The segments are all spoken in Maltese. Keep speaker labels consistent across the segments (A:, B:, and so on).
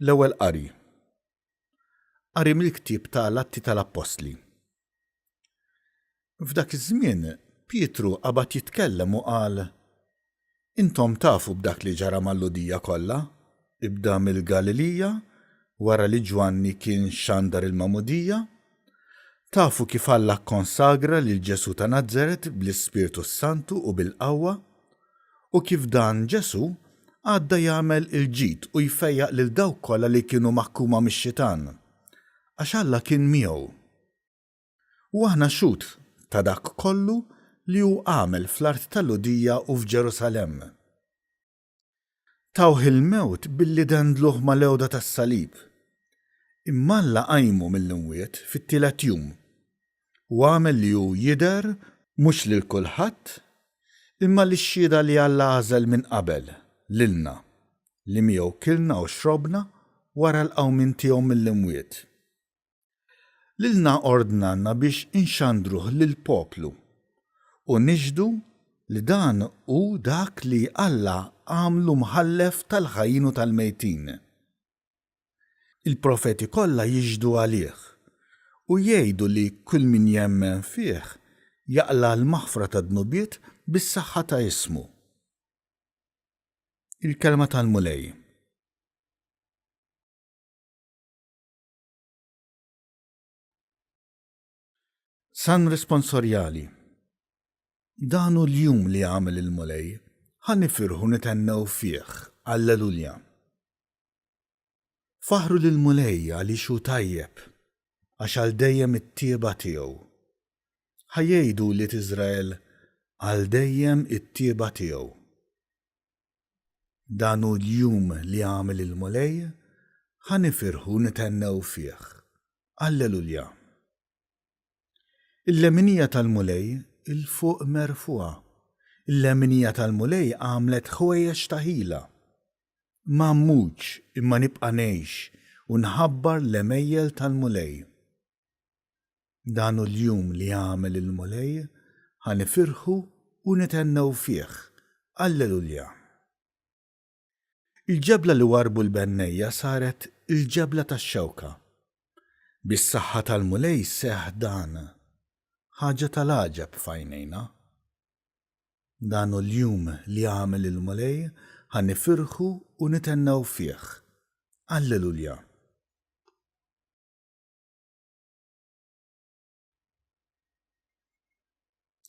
A: L-Ewwel Qari. Qari mill-ktieb ta' l-Atti tal-Appostli. F'dak iż-żmien Pietru qabad jitkellem u qal, Intom tafu b'dak li ġara mal-Lhudija kollha, ibda mill-Galilija, wara li Ġwanni kien xandar il-magħmudija. Tafu kif Alla kkonsagra lil Ġesù ta' Nazaret bl-Ispirtu s-Santu u bil-qawwa, u kif dan Ġesù għadda jagħmel il-ġid u jfejjaq lil dawk kollha li kienu maħkuma mix-xitan, għax Alla kien miegħu. U aħna xhud ta' dak kollu li hu għamel fl-art tal-Lhudija u f'Ġerusalemm. Tawh il-mewt billi dendluh mal-għewda tas-salib. Imma Alla qajmu mill-imwiet fit-tielet jum, u għamel li hu jidher mhux lil kulħadd, imma lix-xhieda li Alla għażel minn qabel, lilna, li miegħu kilna u xrobna wara l-qawmien tiegħu mill-imwiet. Lilna ordnalna biex inxandruh lill-poplu u nixhdu li dan hu dak li Alla għamlu mħallef tal-ħajjin u tal-mejtin. Il-profeti kollha jixhdu għalih u jgħidu li kull min jemmen fih jaqla' l-maħfra tad-dnubiet bis-saħħa ta' ismu. Il-Kelma tal-Mulej. Salm responsorjali. Dan hu l-jum li għamel il-Mulej, ħa nifirħu nithennew fih. Alleluja. Faħħru lill-Mulej għaliex hu tajjeb, għax għal dejjem it-tjieba tiegħu. Ħa jgħidu wlied Iżrael, Għal dejjem it-tjieba tiegħu. Dan hu l-jum li għamel il-Mulej, ħa nifirħu u nithennew fih. Allelulja! Il-leminija tal-Mulej 'il fuq merfugħa, il-leminija tal-Mulej għamlet ħwejjeġ ta' ħila. Ma mmutx imma nibqa' ngħix u nħabbar l-għemejjel tal-Mulej. Dan hu l-jum li għamel il-Mulej, ħa nifirħu u nithennew fih. Allelulja! Il-ġebla li warrbu l-bennejja saret il-ġebla tax-xewka. Bis-saħħa tal-Mulej seħħ dan, ħaġa tal-għaġeb f'għajnejna. Dan hu l-jum li għamel il-Mulej, ħa nifirħu u nithennew fih. Allelulja!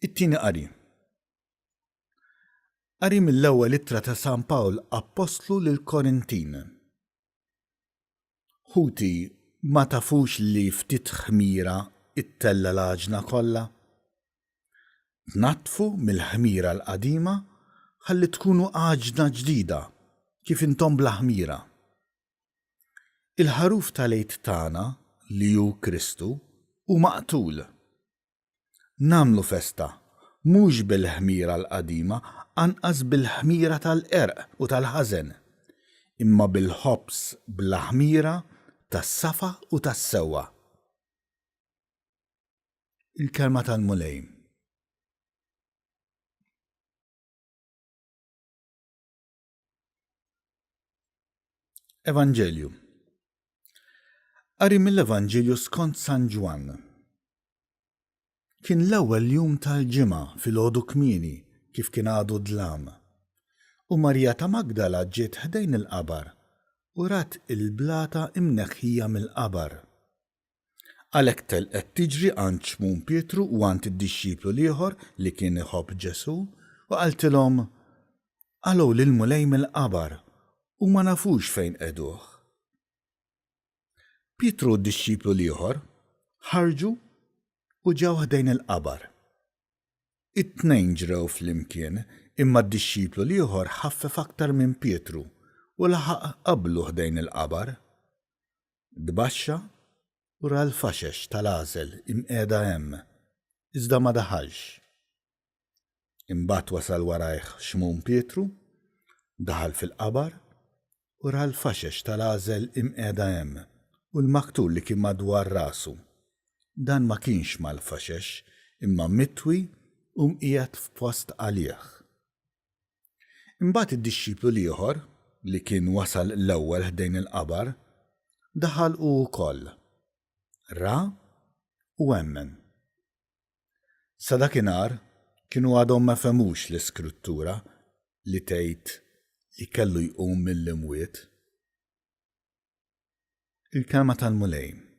A: It-tieni qari. Qari mill-ewwel ittra ta' San Pawl Appostlu lill-Korintin. Ħuti, ma tafux li ftit ħmira ttella' l-għaġna kollha? Tnaddfu mill-ħmira l-qadima ħalli tkunu għaġna ġdida, kif intom bla ħmira. Il-ħaruf tal-Għid tagħna, li hu Kristu, hu maqtul. Nagħmlu festa, mhux bil-ħmira l-qadima, anqas bil-ħmira tal-qerq u tal-ħażen, imma bil-ħobż bla ħmira tas-safa u tas-sewwa. Il-Kelma tal-Mulej. Evanġelju. Qari mill-Evanġelju skont San Ġwann. Kien l-ewwel jum tal-ġimgħa filgħodu kmieni kif kien għadu dlam. U Marija ta' Magdala ġiet ħdejn il-qabar u rat il-blata imneħħija mill-qabar. Għalhekk telqet tiġri għand Xmun Pietru u għand id-dixxiplu l-ieħor li kien iħobb Ġesù, u qaltilhom, Qalgħu lill-Mulej mill-qabar, u ma nafux fejn qegħduh. Pietru u d-dixxiplu l-ieħor ħarġu u ġew ħdejn il-qabar. It-tnejn ġrew flimkien, imma d-dixxiplu l-ieħor ħaffef aktar minn Pietru u laħaq qablu ħdejn il-qabar. Tbaxxa u ra l-faxex tal-għażel imqiegħda hemm, iżda ma daħalx. Imbagħad wasal warajh Xmun Pietru, daħal fil-qabar u ra l-faxex tal-għażel imqiegħda hemm u l-maktur li kien madwar rasu. Dan ma kienx mal-faxex, imma mitwi u mqiegħed f'post għalih. Imbagħad id-dixxiplu l-ieħor, li kien wasal l-ewwel ħdejn il-qabar, daħal hu wkoll. Ra u emmen. Sa dakinhar kienu għadhom ma fehmux l-Iskrittura li tgħid li kellu jqum mill-imwiet. Il-Kelma tal-Mulej.